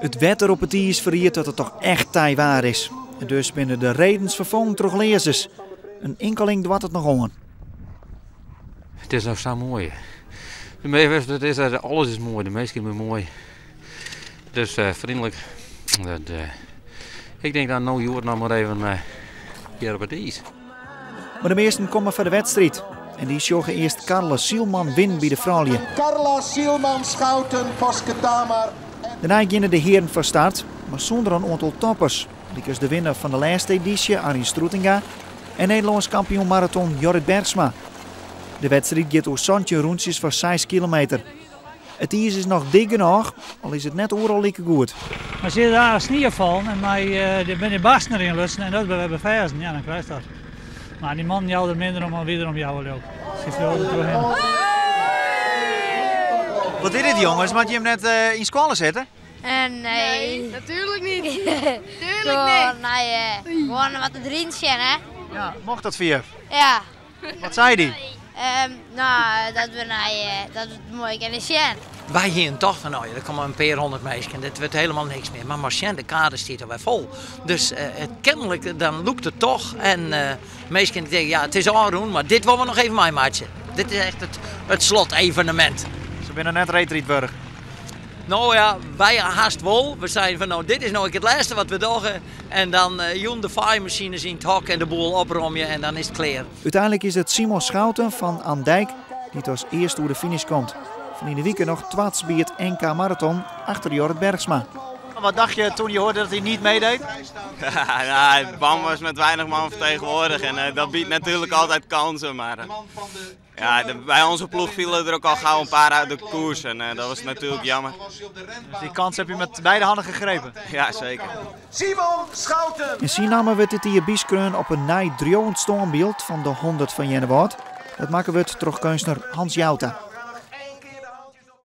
It wetter op it iis ferriedt dat it toch echt teiwaar is. En dus binne de redens ferfongen troch learzens. In inkeling doart it noch oan. It is noch sa moai. De meeste, it is, alles is moai, de minsken binne moai. Dus freonlik. Dat, ik tink dan no hjoed noch mar even hjir op it iis. Mar de measten komme foar de wedstriid. En dy sjogge earst Carla Zielman winnen by de froulju. Carla Zielman, Schouten, Foske Tamar. Dêrnei geane de hearen fan start, mar sûnder in oantal toppers. Lykas de winner fan de lêste edysje, Arjen Stroetinga, en Nederlânsk kampioen maraton Jorrit Bergsma. De wedstriid giet oer 17 rûntsjes fan 6 kilometer. It iis is noch dik genôch, al is it net oeral like goed. Mar as der snie fallen en mei de binne de barsten deryn lutsen en dat wer befêsten, ja dan krijst dat. Mar dy mannen jouwe der minder om as wy der om jouwe leau ik. Sy fleane der trochhinne. Wat is dit jonges, moat jim net yn skoalle sitte? Nee. Natuurlijk niet. Tuurlijk niet. Nee, gewoan wat deryn sjen, hè. Ja, mocht dat foar juf? Ja. Wat sei dy? No, dat we nei, dat we it moai kinne sjen. Wy hienen tocht fan, no ja, der komme in pear hûndert minsken, dit wurdt helemaal niks mear. Mar mar sjen, de kade stiet alwer fol. Dus kennelik dan lûkt it toch en minsken dy tinke, ja, it is ôfrûn, mar dit wolle we noch even meimeitsje. Dit is echt it slotevenemint. Se binne net reedrydwurdich. No ja, wy hast wol. We seinen fan no, dit is no ek it lêste wat we dogge. En dan jûn de feiemasines yn it hok en de boel opromje en dan is it klear. Uteinlik is it Simon Schouten fan Andijk dy't as earste oer de finish komt. Ferline wike noch twads by it NK Maraton achter Jorrit Bergsma. Wat dacht je toen je hoorde dat hij niet meedeed? Nou, BAM was met weinig man vertegenwoordigd en dat biedt natuurlijk altijd kansen. Maar ja, bij onze ploeg vielen er ook al gauw een paar uit de koers en dat was natuurlijk jammer. Dus die kans heb je met beide handen gegrepen? Ja, zeker. Simon Schouten! En syn namme wurdt dit jier byskreaun op in nij driuwend stânbyld fan de 100 fan Earnewâld. Dat makke wurdt troch keunstner Hans Jouta.